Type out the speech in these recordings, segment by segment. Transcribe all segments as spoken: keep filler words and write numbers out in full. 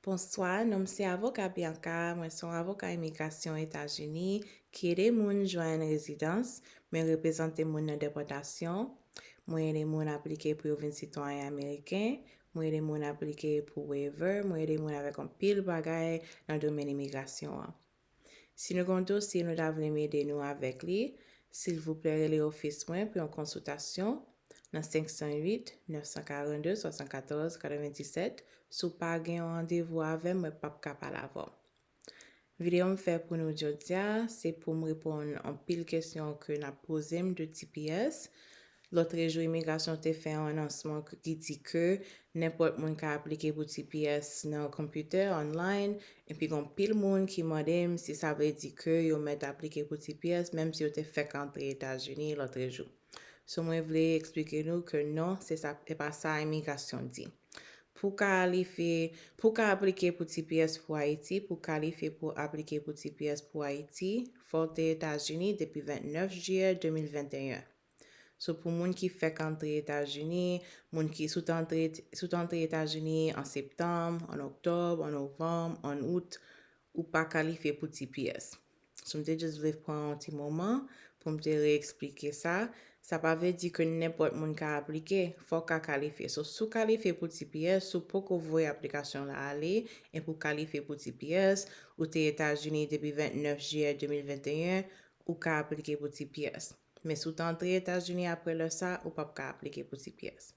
Bonswa, non m se avoka Bianca. Mwen se yon avoka imigrasyon Etazini ki ede moun jwenn rezidans. Mwen reprezante moun nan depòtasyon. Mwen ede moun aplike pou yo vin sitwayen ameriken. Mwen ede moun aplike pou waiver. Mwen ede moun avèk anpil bagay nan domèn imigrasyon an. Si nou gen yon dosye nou ta vle m ede nou avèk li, silvouplè rele ofis mwen pou yon konsiltasyon nan senk san uit, nèf san karannde, swasannkatòz, katrevenndisèt. Si w pa gen yon randevou avè m, mwen p ap ka pale avè w. Videyo m fè pou nou jodi a, se pou m reponn anpil kesyon ke n ap poze m de T P S. Lòtrejou, imigrasyon te fè yon anonsman ki di ke nenpòt moun ka aplike pou T P S nan konpitè, online, epi gen anpil moun ki mande m si sa vle di ke yo mèt aplike pou T P S, menm si yo te fèk antre Etazini lòtrejou. So, mwen vle eksplike nou ke non, se sa, e pa sa imigrasyon di. Pou w ka kalifye, pou w ka aplike pou T P S pou Ayiti, pou w kalifye pou aplike pou T P S pou Ayiti, fò w te Etazini depi vennèf jiyè de mil venteyen. So, pou moun ki fèk antre Etazini, moun ki, si w te antre, si w te antre Etazini an septanm, an oktòb, an novanm, an out, ou pa kalifye pou T P S. So, m te just vle pran yon ti moman pou m te reeksplike sa. Sa pa vle di ke nenpòt moun ka aplike, fò w ka kalifye. So, si w kalifye pou T P S, si w poko voye aplikasyon la ale, epi w kalifye pou T P S, ou te Etazini depi vennèf jiyè de mil venteyen, ou ka aplike pou T P S. Men si w te antre Etazini apre lè sa, ou p ap ka aplike pou T P S.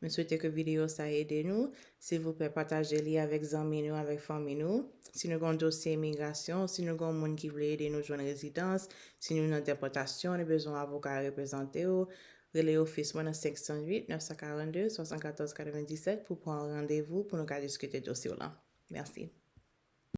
M swete ke videyo sa ede nou. Silvouplè, pataje li avèk zanmi nou, avèk fanmi nou. Si nou gen yon dosye imigrasyon, si nou gen yon moun ki vle ede nou jwenn rezidans, si nou nan depòtasyon, nou bezwen yon avoka reprezante w, rele ofis mwen nan senk san uit, nèf san karannde, swasannkatòz, katrevenndisèt pou pran yon randevou pou nou ka diskite dosye w lan. Mèsi.